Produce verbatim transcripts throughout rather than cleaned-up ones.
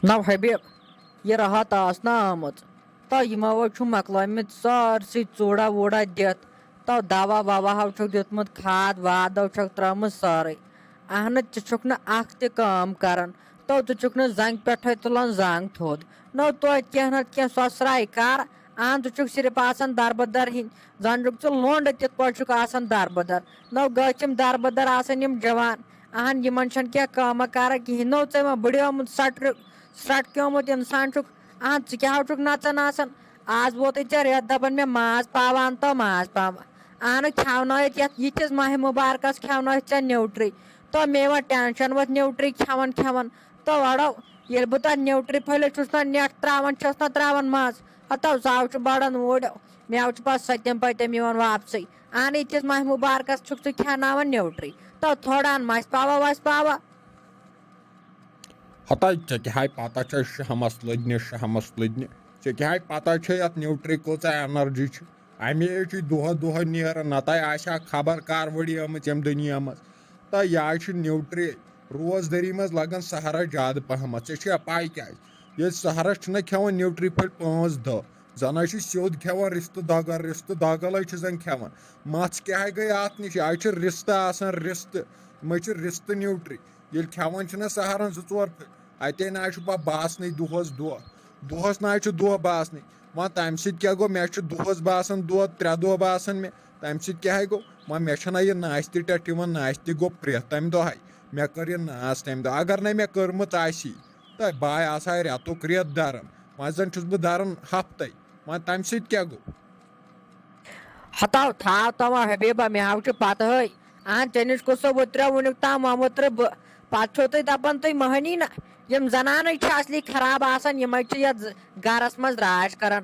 نو حبیب، یہِ راحت آس نہ آمٕژ۔ تو یِمو چھُ مۄکلٲمٕتۍ سٲرسٕے ژوٗڑا ووٗڑا دِتھ۔ تو دوا ووا ہو چھُکھ دیُتمُت، کھاد واد ہو چھُکھ ترٲومٕژ سٲرٕے۔ اہنہٕ، ژٕ چھُکھ نہٕ اکھ تہِ کٲم کران۔ تو ژٕ چھُکھ نہٕ زنٛگہِ پٮ۪ٹھے تُلان زنٛگ تھوٚد۔ نو توتہِ کینٛہہ نتہٕ کینٛہہ سۄسراے کر۔ اہن، ژٕ چھُکھ صرف آسان دربدر ہِنٛدۍ، زن چھُکھ ژٕ لونڈٕ تِتھ پٲٹھۍ چھُکھ آسان دربدر۔ نو گٔژھۍ یِم دربدر آسان یِم جوان۔ اہن، یِمن چھَنہٕ کینٛہہ کٲمہ کارہ کِہیٖنۍ۔ نو ژےٚ وۄنۍ بٕڑیومُت سٹرٕ-، سرٹکیومُت انسان چھُکھ۔ اہن، ژٕ کیٛاہ ہو چھُکھ نژان آسان؟ آز ووتُے ژےٚ رٮ۪تھ دپان مےٚ ماز پاوا ان تو ماز پاوا۔ اہنہٕ، کھیاونٲیِتھ یتھ یِتھِس ماہِ مُبارکس کھیاونٲیِتھ ژےٚ نیوٹری۔ تو مے وۄنۍ ٹینشن وۄتھ نیوٹری کھٮ۪وان کھٮ۪وان۔ تو اڑو، ییٚلہِ بہٕ تتھ نیوٹری پھٔلِس چھُس نہ نٮ۪ٹ تراوان چھَس نہ تراوان ماز، ہتو زاو چھُ بڑان اوڑیو۔ مےٚ چھُ پتہٕ سۄ تہِ تِم پتہٕ تِم یِوان واپسٕے۔ اہن، یِتھِس ماہِ مُبارکس چھُکھ ژٕ کھٮ۪ناوان نیوٹری۔ تو تھوڑا ہن مَژِ پاوا وَژِ پاوا۔ ہتا ژےٚ کیٛاہ ہاے پتہ چھےٚ شہمس لٔدنہِ، شہمس لٔدنہِ؟ ژےٚ کیٛاہ ہاے پتہ چھےٚ یتھ نیوٹری کۭژاہ انرجی چھِ؟ امی چھُے دۄہس دۄہس نیران، نتہٕ آسہِ ہا خبر کر ؤڑی آمٕژ ییٚمہِ دُنیا منٛز۔ تہٕ یا چھُ نیوٹری روزدٲری منٛز لگان سحرس زیادٕ پہمتھ۔ ژےٚ چھےٚ پاے کیٛازِ؟ ییٚلہِ سحرس چھُنہ کھٮ۪وان نیوٹری پھٔلۍ پانٛژھ دہ، زن حظ چھُ سیوٚد کھٮ۪وان رستہٕ دۄگل، رستہٕ دۄگل حظ چھُ زن کھٮ۪وان۔ مژھ کیٛاہ گٔے اتھ نِش؟ اتہِ چھِ رستہٕ آسان، رستہٕ۔ یِمے چھِ رستہٕ نیوٹری۔ ییٚلہِ کھٮ۪وان چھِنہ سحرن زٕ ژور پھٔلۍ، اتے نہ حظ چھُ پتہٕ باسنٕے دۄہس دۄہ، دۄہس نہ حظ چھُ دۄہ باسنٕے۔ وۄنۍ تمہِ سۭتۍ کیٛاہ گوٚو؟ مےٚ چھُ دۄہس باسان دۄہ، ترٛےٚ دۄہ باسان مےٚ۔ تمہِ سۭتۍ کیٛاہ گوٚو؟ وۄنۍ مےٚ چھَنہ یہِ ناستہِ ٹٮ۪ٹھ یِوان، ناستہِ گوٚو پرٛٮ۪تھ تَمہِ دۄہَے۔ مےٚ کٔر یہِ ناس تَمہِ دۄہ۔ اگر نَے مےٚ کٔرمٕژ آسی، تہٕ بہٕ آسہٕ ہا رٮ۪تُک رٮ۪تھ دَران۔ وۄنۍ زَن چھُس بہٕ دَران ہفتَے۔ وۄنۍ تَمہِ سۭتۍ کیٛاہ گوٚو؟ ہتاو تھاو تاوان حبیبہ، مےٚ ہاو چھُ پتہٕ ہٕے۔ اہن، ژےٚ نِش کُس سا وُتریو وُنیُک تام، وۄنۍ وُترٕ بہٕ۔ پتہٕ چھِو تُہۍ دپان تُہۍ مٔہنی نہ، یِم زنانٕے چھِ اصلی خراب آسان، یِمے چھِ یتھ ز-، گرس منٛز راج کران۔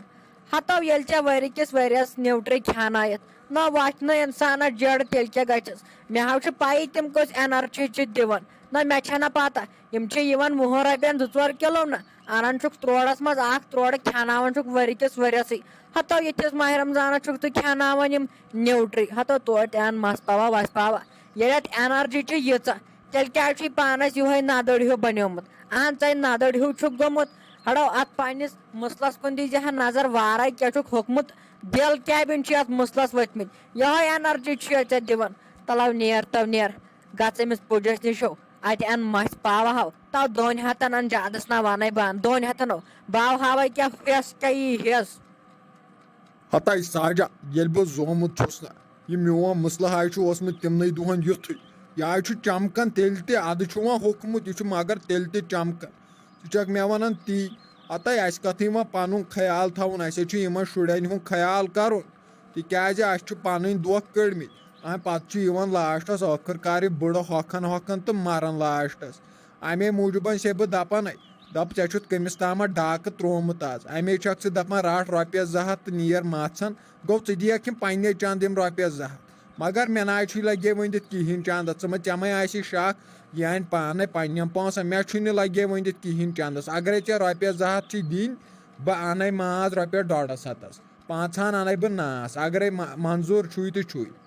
ہتو ییٚلہِ ژےٚ ؤری کِس ؤریس نیوٹری کھیانٲیِتھ نہ وۄتھِ نہٕ انسانس جیڑٕ، تیٚلہِ کیٛاہ گژھٮ۪س؟ مےٚ ہاو چھِ پَیی تِم کۄس انرجی چھِ دِوان۔ نہ مےٚ چھےٚ نہ پتہ، یِم چھِ یِوان وُہن رۄپین زٕ ژور کِلو نہ، انان چھُکھ تروڑس منٛز اکھ تروڑٕ، کھیاناوان چھُکھ ؤری کِس ؤریسٕے۔ ہتو یِتھِس ماہِ رمضانس چھُکھ ژٕ کھیاناوان یِم نیوٹری۔ ہتو توتہِ ان مس پاوا وس پاوا۔ ییٚلہِ اتھ انرجی چھِ ییٖژاہ، تیٚلہِ کیٛازِ چھُے پانس یِہوٚے ندٕر ہیوٗ بنیومُت؟ اہن، ژَے ندٕر ہیوٗ چھُکھ گوٚمُت۔ ہڑو، اتھ پننِس مسلس کُن دیٖزِ ہا نظر وارے، کیٛاہ چھُکھ ہوٚکھمُت؟ دِل کیٛابِن چھِ اتھ مسلس ؤتھمٕتۍ؟ یِہوٚے انرجی چھُ ژےٚ دِوان۔ تلو نیر تو نیر، گژھ أمِس پُجس نِش ہو، اتہِ ان مژھِ پاوٕ ہو۔ تو دۄن ہتن ان زیادس نہ ونے بہٕ ان، دۄن ہتن ہو۔ باو ہاوے کیٛاہ ہٮ۪س کیٛاہ یی ہٮ۪س۔ ہتاے ساجا، ییٚلہِ بہٕ زومُت چھُس نہ، یہِ میون مسلہٕ ہاے چھُ اوسمُت تِمنٕے دۄہن یُتھُے۔ یہِ ہاے چھُ چمکان تیٚلہِ تہِ، ادٕ چھُ وۄنۍ ہوٚکھمُت، یہِ چھُ مگر تیٚلہِ تہِ چمکان۔ ژٕ چھکھ مےٚ ونان تی؟ ہتاے، اسہِ کتھٕے وۄنۍ پنُن خیال تھاوُن، اسے چھُ یِمن شُرٮ۪ن ہُنٛد خیال کرُن، تِکیازِ اسہِ چھِ پنٕنۍ دۄہ کٔڑمٕتۍ۔ امہِ پتہٕ چھُ یِوان لاسٹس ٲخٕر کار یہِ بٕڑٕ ہۄکھان ہۄکھان تہٕ مران لاسٹس۔ امے موٗجوٗبن چھسے بہٕ دپان، دپ، ژےٚ چھُتھ کٔمِس تامتھ ڈاکہٕ تروومُت از۔ امے چھکھ ژٕ دپان، رٹھ رۄپیس زٕ ہتھ تہٕ نیر مژھن۔ گوٚو، ژٕ دِیکھ یِم پننے چند یِم رۄپیس زٕ ہتھ۔ مگر مےٚ نہ حظ چھُے لگے ؤنِتھ کِہینۍ چندس۔ ژٕ مہ، ژےٚ مے آسی شک، یہِ انہِ پانے پننٮ۪ن پونٛسن۔ مےٚ چھُے نہٕ لگے ؤنِتھ کِہینۍ چندس۔ اگرے ژےٚ رۄپیس زٕ ہتھ چھِ دِنۍ، بہٕ انے ماز رۄپیس ڈۄڈس ہتس۔ پانٛژہن انے بہٕ ناس، اگرے م-، منظور چھُے تہٕ چھُے۔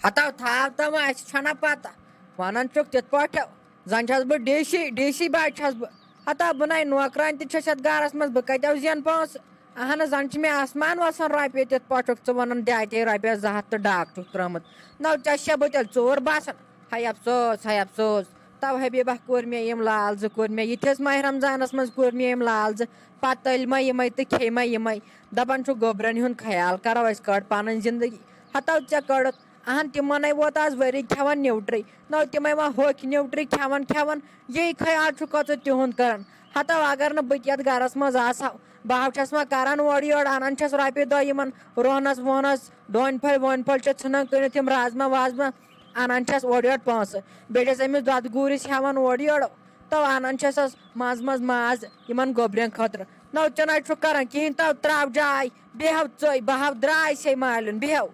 ہتو تھاو تو وۄنۍ، اسہِ چھنہ پتہ۔ ونان چھُکھ تِتھ پٲٹھۍ، زن چھس بہٕ ڈی سی، ڈی سی بچہِ چھس بہٕ۔ ہتو بہٕ نے نوکران تہِ چھس یتھ گرس منٛز، بہٕ کتہِ زینہٕ پونٛسہٕ؟ اہن، زن چھِ مےٚ آسمان وسان رۄپیہِ، تِتھ پٲٹھۍ چھُکھ ژٕ ونان دِ اتے رۄپیس زٕ ہتھ تہٕ ڈاکھ چھُکھ ترٲومٕژ۔ نو ژےٚ چھےٚ بہٕ تیٚلہِ ژوٗر باسان؟ ہے افسوس، ہے افسوس۔ تو حبیبہ کوٚر مےٚ یِم لال زٕ، کوٚر مےٚ یِتھِس ماہِ رمضانس منٛز کوٚر مےٚ یِم لال زٕ۔ پتہٕ تٔلۍ ما یِمے تہٕ کھیٚیہِ ما یِمے۔ دپان چھُ گوٚبرٮ۪ن ہُنٛد خیال کرو أسۍ، کٔڑ پنٕنۍ زندگی۔ ہتو ژےٚ کٔڑٕتھ۔ اہن، تِمنے ووت از ؤری کھٮ۪وان نیوٹری۔ نو تِمے وۄنۍ ہوٚکھۍ نیوٹری کھٮ۪وان کھٮ۪وان۔ یی خیال چھُکھا ژٕ تِہُنٛد کران؟ ہتو اگر نہٕ بہٕ تہِ یتھ گرس منٛز آسہٕ ہا، بہٕ ہا چھس وۄنۍ کران اورٕ یورٕ، انان چھس رۄپیہِ دہ یِمن رۄہنس وۄہنس، ڈۄنۍ پھلۍ وۄنۍ پھلۍ چھِ ژھٕنان کٕنِتھ، یِم رازما وازما، انان چھس اورٕ یورٕ پونٛسہٕ۔ بیٚیہِ چھس أمِس دۄدٕ گوٗرِس ہٮ۪وان اورٕ یورٕ۔ تو انان چھسس منٛزٕ منٛزٕ ماز یِمن گوٚبرٮ۪ن خٲطرٕ۔ نو ژےٚ نہ چھُکھ کران کِہینۍ، تو تراو جاے، بیٚہو ژٕے، بہٕ ہاو درٛاے سے مالیُن، بیٚہو۔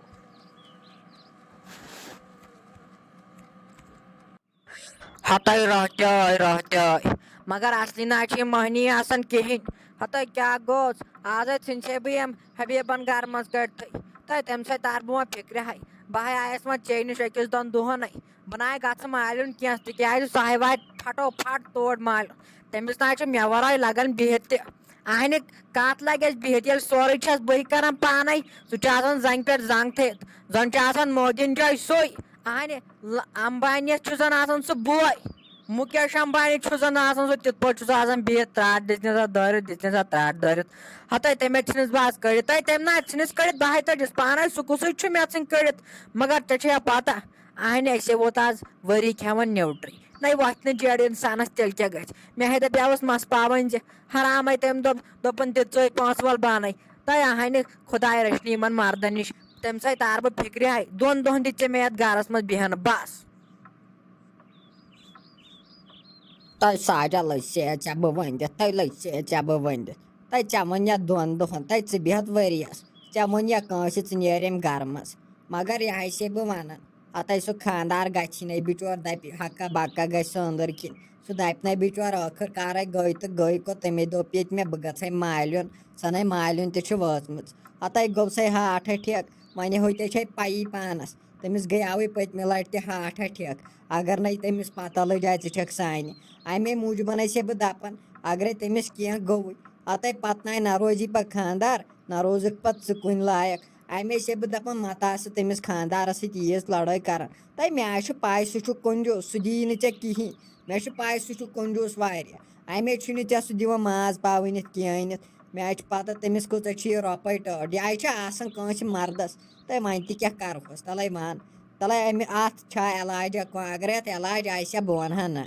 ہتٲے راتھ تہِ آے، راتھ تہِ آے۔ مگر اصلی نہ چھِ یِم مٔہنی آسان کِہینۍ۔ ہتٲے کیٛاہ گوٚژھ؟ آز ہے ژھٕنۍ سے بہٕ یِم حبیبن گرٕ منٛز کٔڑتھٕے۔ تہٕ تَمہِ سۭتۍ تار بہٕ وۄنۍ فِکرِ ہاے۔ بہٕ ہاے آیس وۄنۍ ژےٚ نِش أکِس دۄن دۄہنے۔ بہٕ نہ ہاے گژھٕ مالیُن کینٛہہ، تِکیٛازِ سُہ ہاے واتہِ پھٹو پھٹ توڑ مالیُن۔ تٔمِس نہ حظ چھُ مےٚ ورٲے لگان بِہِتھ تہِ۔ اہنہِ کتھ لگٮ۪س بِہِتھ، ییٚلہِ سورُے چھَس بٕے کران پانے، سُہ چھُ آسان زنٛگہِ پٮ۪ٹھ زنٛگ تھٲیِتھ، زن چھُ آسان مودیٖن جاے سُے۔ اہنہِ ل-، امبانیس چھُ زن آسان سُہ بوے، مُکیش امبانی چھُ زن آسان سُہ تِتھ پٲٹھۍ چھُ سُہ آسان بِہِتھ، ترٛاٹ دِژنس اتھ دٲرِتھ، دِژنس اتھ ترٛاٹ دٲرِتھ۔ ہتے تٔمۍ ژھٕنِس بہٕ آز کٔڑِتھ، تَے تٔمۍ نہ ژھٕنِس کٔڑِتھ، بہٕ ہاے تٔجِس پانے، سُہ کُسُے چھُ مےٚ ژھٕنۍ کٔڑِتھ۔ مگر ژےٚ چھےٚ یا پتہ، اہنہِ اَسے ووت آز ؤری کھٮ۪وان نیوٹری۔ نَے وۄتھِ نہٕ جیڈ اِنسانَس، تیٚلہِ کیٛاہ گژھِ؟ مےٚ ہے دَپیٛاوُس مَس پاوٕنۍ زِ حرامَے تٔمۍ دوٚپ، دوٚپُن، "دِ ژٕے پانٛژھ وَل بانَے۔" تَے اَہَنہِ خۄداے رٔچھنہِ یِمَن مَردَن نِش۔ تَمہِ سۭتۍ تار بہٕ فِکرِ ہاے، دۄن دۄہَن دِتۍ ژےٚ مےٚ یَتھ گَرَس منٛز بیٚہنہٕ، بَس۔ تۄہہِ ساجا لٔج سے ژےٚ بہٕ ؤنِتھ، تۄہہِ لٔج سے ژےٚ بہٕ ؤنِتھ۔ تۄہہِ ژےٚ ووٚن یَتھ دۄن دۄہَن، تۄہہِ ژٕ بیٚہَتھ ؤریَس۔ ژےٚ ووٚن یا کٲنٛسہِ ژٕ نیرٮ۪م گَرٕ منٛز۔ مگر یہِ ہَے چھے بہٕ وَنان۔ ہتے سُہ خانٛدار گژھِ نَے بِچور، دَپہِ، "ہَکا بَکا گژھِ سٲنٛدٕر کِنۍ۔" سُہ دَپہِ نَے بِچور، ٲخٕر کارَے گٔے تہٕ گٔے، کوٚت تٔمۍ دوٚپ ییٚتہِ مےٚ بہٕ گژھَے مالیُن، سۄ نَے مالیُن تہِ چھِ وٲژمٕژ۔ ہتے گوٚو سَے ہاٹھ اَٹیک، وۄنۍ ہوٚتہِ چھے پَیی پانَس۔ تٔمِس گٔیاوٕے پٔتمہِ لَٹہِ تہِ ہاٹھ اَٹیک، اگر نَے تٔمِس پَتہ لٔج، آے ژٕ چھَکھ سانہِ۔ اَمے موٗجوٗبَن ٲسۍ ہے بہٕ دَپان، اگرَے تٔمِس کینٛہہ گوٚوُے، ہتے پَتہٕ نَے نہ روزی پَتہٕ خانٛدار، نہ روزُکھ پَتہٕ ژٕ کُنہِ لایق۔ اَمے چھِ بہٕ دَپان، مَتہٕ آسہٕ تٔمِس خانٛدارَس سۭتۍ ییٖژ لَڑٲے کَران۔ تَے مےٚ چھُ پَے، سُہ چھُ کُنجوٗس، سُہ دِیی نہٕ ژےٚ کِہیٖنۍ۔ مےٚ چھُ پَے، سُہ چھُ کُنجوٗس واریاہ۔ اَمے چھُنہٕ ژےٚ سُہ دِوان ماز پاو أنِتھ، کینٛہہ أنِتھ۔ مےٚ چھُ پَتہ، تٔمِس کۭژاہ چھِ یہِ رۄپَے ٹٲٹھ۔ یہِ چھِ آسان کٲنٛسہِ مَردَس۔ تَے وۄنۍ تہِ کیٛاہ کَرٕہوس؟ تَلَے وَن، تَلَے اَمہِ، اَتھ چھا علاجہ کانٛہہ؟ اگرَے اَتھ علاج آسہِ ہا، بہٕ وَنہٕ ہا نہ۔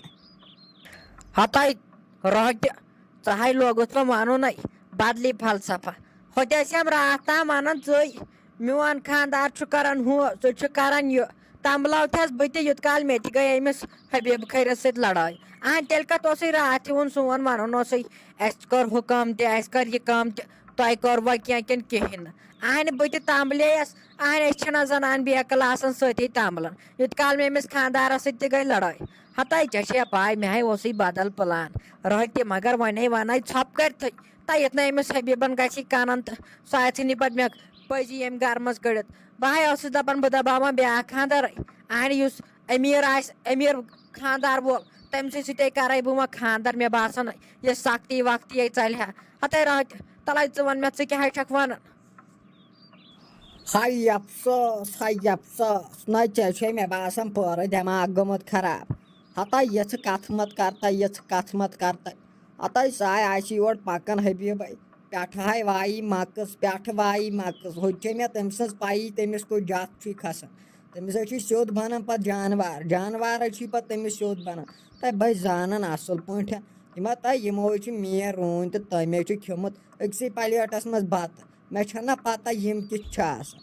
ہَتَے رۄہَے تہِ ژٕ ہاے لوگُتھ وۄنۍ وَنُن نَے بدلی فلسفہ۔ ہوٚتہِ ٲسۍ یِم راتھ تام وَنان، ژٕے میون خانٛدار چھُ کَران ہُہ، ژٕ چھُ کَران یہِ۔ تَمبلاو تھَس بہٕ تہِ، یُت کال مےٚ تہِ گٔے أمِس حبیٖب خٲرِس سۭتۍ لڑٲے۔ اہن تیٚلہِ کَتھ اوسُے راتھ تہِ ووٚن سون وَنُن اوسُے، اَسہِ کٔر ہُہ کٲم تہِ، اَسہِ کٔر یہِ کٲم تہِ، تۄہہِ کوٚروا کینٛہہ کِنہٕ کِہیٖنۍ نہٕ؟ اہنہِ بہٕ تہِ تَمبلییَس، اہنہِ أسۍ چھِنہ زَنان بیکٕل آسان سۭتی تَمبلان، یُت کال مےٚ أمِس خانٛدارَس سۭتۍ تہِ گٔے لڑٲے۔ ہتاے ژےٚ چھےٚ پاے، مےٚ ہاے اوسُے بدل پلان۔ رٲتۍ تہِ مگر وۄنۍ ہے ونَے ژھۄپہٕ کٔرتھٕے۔ تہ یتھ نہٕ أمِس حبیبن گژھِ کنن تہٕ سُہ آژھِ نہٕ پتہٕ مےٚ پٔزی ییٚمہِ گرٕ منٛز کٔڑِتھ۔ بہٕ ہاے ٲسٕس دپان بہٕ دباوان بیاکھ خانٛدارے۔ اہنہِ یُس امیر آسہِ، امیر خانٛدار وول، تٔمۍ سٕے سۭتۍ کرے بہٕ وۄنۍ خانٛدر۔ مےٚ باسان یہِ سختی وختی یے ژلہِ ہا۔ ہتے رٲتۍ تلے ژٕ ون مےٚ، ژٕ کیٛاہ ہے چھکھ ونان؟ ہاے افسوس، ہاے افسوس، نہ ژےٚ چھے مےٚ باسان پورٕ دٮ۪ماغ گوٚمُت خراب۔ ہتا یِژھ کتھ مت کر تہ، یِژھ کتھ مت کر تہ۔ ہتا ساے آسہِ یور پکان حبیبے، پٮ۪ٹھٕ ہاے وایی مکس، پٮ۪ٹھٕ وایی مکس۔ ہُتہِ چھے مےٚ تٔمۍ سٕنٛز پایی، تٔمِس کوٚت جتھ چھُے کھسان۔ تٔمِس حظ چھُے سیوٚد بنان پتہٕ جانوار، جانوار حظ چھُے پتہٕ تٔمِس سیوٚد بنان۔ تہ بہٕ زانان اصل پٲٹھۍ، یِم ہا تۄہہِ، یِمو حظ چھُ میر روٗنۍ تہٕ تٔمۍ حظ چھُ کھیوٚمُت أکسٕے پلیٹس منٛز بتہٕ۔ مےٚ چھَنہ پَتہ یِم کِتھ چھِ آسان۔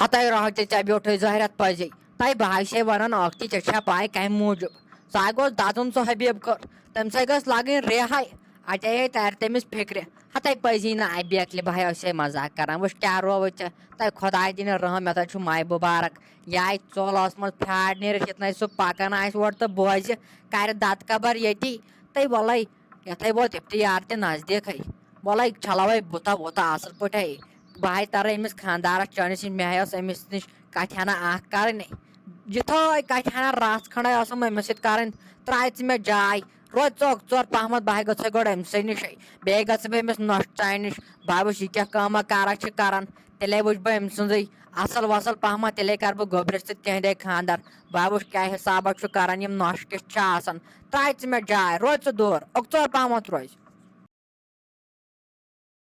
ہَتَے رۄہَے تہِ ژےٚ بیوٗٹھٕے ظٲہرَتھ پٔزی۔ تَے بہٕ ہا چھَے وَنان اَکھ تہِ، ژےٚ چھےٚ پَے کَمہِ موٗجوٗب؟ سُہ ہا گوٚژھ دَزُن سُہ حبیٖب کٔر۔ تٔمِس ہَے گٔژھ لَگٕنۍ ریہَے۔ اَتے ہے تَرِ تٔمِس فِکرِ۔ ہَتَے پٔزی نہٕ اَبہِ بیکلہِ، بہٕ ہَے ٲسَے مَزاق کَران۔ وٕچھ کیٛاہ رووُے ژےٚ۔ تَے خۄداے دِنہِ رحم، مےٚ تَتھ چھُ مَے مُبارک۔ یہِ آیہِ ژوٚل ٲسمٕژ پھیٛار نیٖرِتھ، یُتھ نَے سُہ پَکان آسہِ اورٕ تہٕ بوزِ، کَرِ دَتہٕ کَبَر ییٚتی۔ تَے وَلَے، یتھے ووت افتیار تہِ نزدیکھے۔ وَلے چھلوے بُتھا وُتھا اصل پٲٹھۍ۔ بہٕ ہاے ترے أمِس خانٛدارس چٲنِس نِش، مےٚ ہاے ٲس أمِس نِش کتھِ ہنا اکھ کرٕنۍ۔ یِتھے کتھِ ہنا رژھ کھنڈے ٲسٕم أمِس سۭتۍ کرٕنۍ، ترٛاے ژٕ مےٚ جاے۔ روز ژٕ اوٚکژور پہمتھ، بہٕ ہاے گٔژھے گۄڈٕ أمۍ سٕے نِشے۔ بیٚیہِ گژھٕ بہٕ أمِس نۄشہِ چانہِ نِش۔ بہٕ ہاے وٕچھ یہِ کیٛاہ کٲمہ کارا چھِ کران۔ تیٚلے وٕچھ بہٕ أمۍ سٕنٛزٕے اصل وصل پہمتھ، تیٚلے کرٕ بہٕ گوٚبرِس سۭتۍ تِہنٛدے خانٛدر۔ بہٕ ہاے وٕچھ کیٛاہ حسابہ چھُ کران، یِم نۄشہِ کِتھ چھِ آسان۔ ترٛاے ژٕ مےٚ جاے، روز ژٕ دوٗر، اوٚکژور پہمتھ روز۔